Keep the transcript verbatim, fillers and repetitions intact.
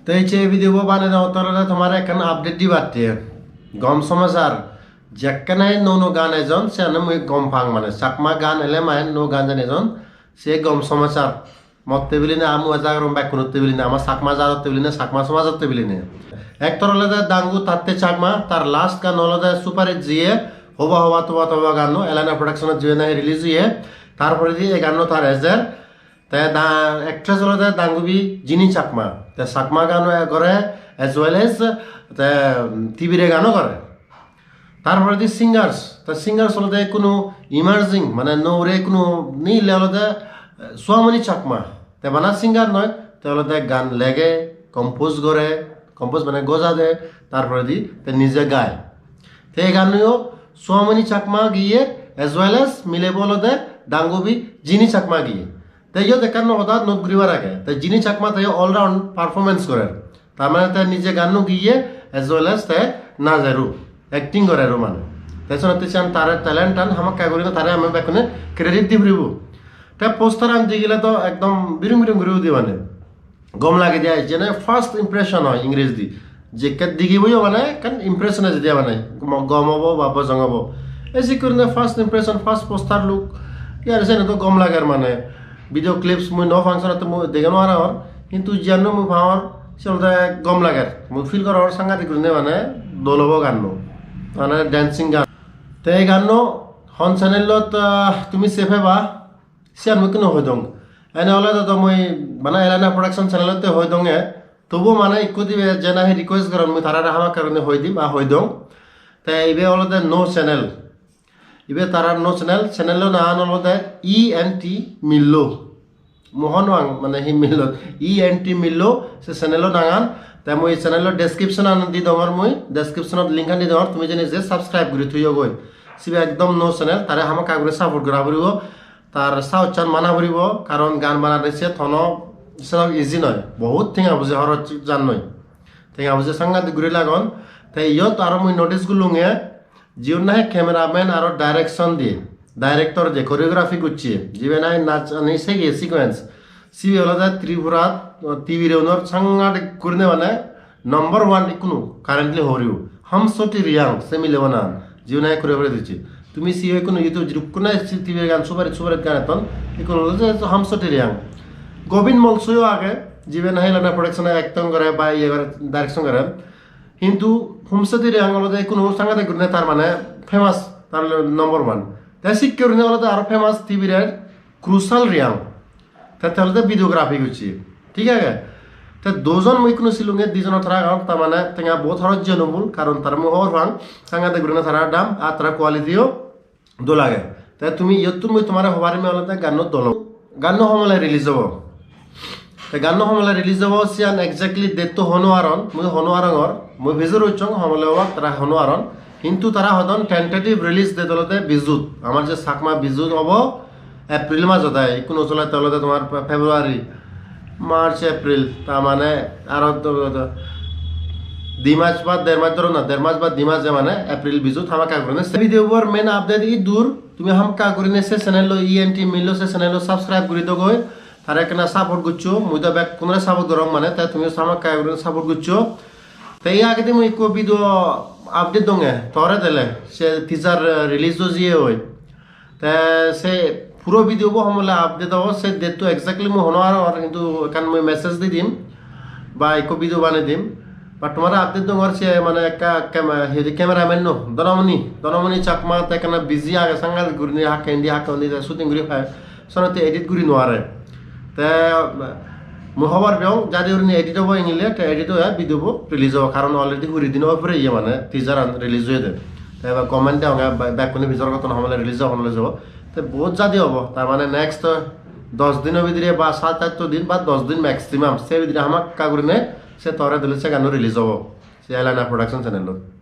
Te icche ei video bo banei deongotte olode tomare ekkan update dibatte. Gom somachar, jekkene nuo nuo gaan ejon, siyani mui gom pang mane. Chakma gaan ele mane nuo gaan jani ejon, se gom somachar. Motte biline, aa mui ja gorom bekkunotte biline, ama Chakma jadotte biline, Chakma somajotte biline. Ektor olode Dangu Tatte Chakma, tar last gaan olode Super Hit jiye, Hoba Hoba Toba Toba gaanno, Elena Production-ot jibe nahi release oye. Tar poredi ei gaanno tar ejer. Te da actress olode Dangubi Jini Chakma. Te Chakma gaanno gore as well as te, um, Tibire gaanno gore. Tar poredi singers, te singers olode ikkunu emerging, mane nuo hure ikkunu nile olode, eh, Suamoni Chakma. Te bana singer noi, te olode gaan lege, compose gore, compose mane gojade, tar poredi te nije gae. Te ei gaanno yo Suamoni Chakma giye as well as milebo olode Dangubi Jini Chakma giye. Te iyot ekkan hoda note guribar age. Te Jini Chakma te all round performance gorer. Tar mane te nije gaanno giye as well as te najeru, acting goreru mane. Te senotte siyan tare talent-an hamakkai guri tare ami bekkune credit di puribo. Te poster-an degile do ekdom birum birum guri udi mane. Gom lage de ai, jene first impression oi English di. Jekke digibo yo mane ekkan impression oi jede mane. Mo-, gom obo ba bojong obo. Ei sikke gurine first impression, first poster look. Iyar sene do gom lager mane. Video clips mui nuo pang, senotte mui dege nuo parongor. Hintu jiyanno mui pangor, se olode gom lager. Mui feel gorongor sangadik gurine mane dol obo gaanno. Mane dancing gaan. Te ei gaanno hon channel-ot, ah, tumi se peba? Siyan mui ikkunu hoi dong. Ene olode do mui bana Elena Production channel-otte hoi donge. Tobu mane ikko dibe je nahi request goron mui tarare hamakkai gurine hoi dim, a hoi dong. Te ibe olode nuo channel. Ibe tarar nuo channel, channel-o nangan olode E N T Millo. Mui hoi nuo pang mane hi Millo, E N T Millo se channel-o nangan. Te mui channel-o description-an di dongor mui, description-ot link-an di dongor, tumi jene je subscribe guri thoyo goi. Sibe ekdom nuo channel, tare hamakkai guri support gora puribo. Tar sahos-san mana puribo, karon gaan banade se tono sedok easy noi, bohut tenga puji horoj jannoi, tenga puji sangadik guri lagon. Te iyot aro mui notice gulunge, jiun nahi cameraman aro direction diye, director je choreography gocche, jibe nahi nachani sege sequence, sibe olode Tripurat, Tibire unor sangadik gurine mane number one ikkunu currently horibo. Hamsoti Riang se milebo nang, jibe nahi choreography gocche. Tumi siyo ikkunu YouTube jidukkun nahi si Tibire gaan super hit, super hit gaan etton, ikkunu olode Hamsoti Riang. Gobin Molsoyo age, jibe nahi Elena Production-e acting gore ba iye gore, direction gore. Hintu Hamsoti Riang olode ikkunu sangadik gurine tar mane famous, tar number one. Te sikke gurine olode aro famous Tibirer Crucial Riang. Te, te olode videography gocche. Thik age? Te dujon mui ikkunu silunge, dijono tara agon, tar mane tenga bohut horoj jiyon obul, karon tara mui hobor pang, sangadik gurine tara dam, ar tara quality-o dol age. Te tumi iyottun mui tomare hobar ime olode ganno dol obo. Ganno homole release obo. Te ganno homole release obo, siyan exactly date-to hoi no parong, mui hoi no parongor, mui pijor uchong homole obak tara hoi no parong. Hintu tara hodon tentative release date olode Bijut. Amar je Chakma Bijut obo, April majot ai, ikkunu solette olode tomar February, March, April, ta mane aro do, do, do, di mas ba der mas dhoro na, der mas ba di mas je mane April Bijut hamakkai gurine. Se video bor main update iddur, tumi hamakkai gurine se channel lo, E N T Millo se channel lo subscribe guri dogoi, tare ekkena support goccho, mui do bekkunore support gorong mane, te tumi hamakkai gurine support goccho. Te ei agedi mui ikko video update donge, tore dele, se teaser, eh, release o jiye oi. Te se puro video bo homole update obo, se date to exactly mui hono arongor, hintu ekkan mui message di dim ba ikko video banei dim. But tomare update dongor se mane ekka cam-, he hoide cameraman no, Donamoni, Donamoni Chakma te ekkana busy age sangadik gurinei, hakke indi hakke undi te shooting guri pai. Sonotte edit guri no pare. Te mui hobor peyong, jadi gurinei edit obo ingile, te edit oye video bo release obo, karon already huri din oi pore iye mane teaser an release oyede. Te ebar comment degonge be-, bekkune pijor gotton, homole release obo, homole jebo. Te bohut jadi obo, tar mane next dos dino bidire ba sat atto din ba dos din maximum, se bidire hamakkai gurinei se tore dole se ganno release obo, se Elena Production channel-ot.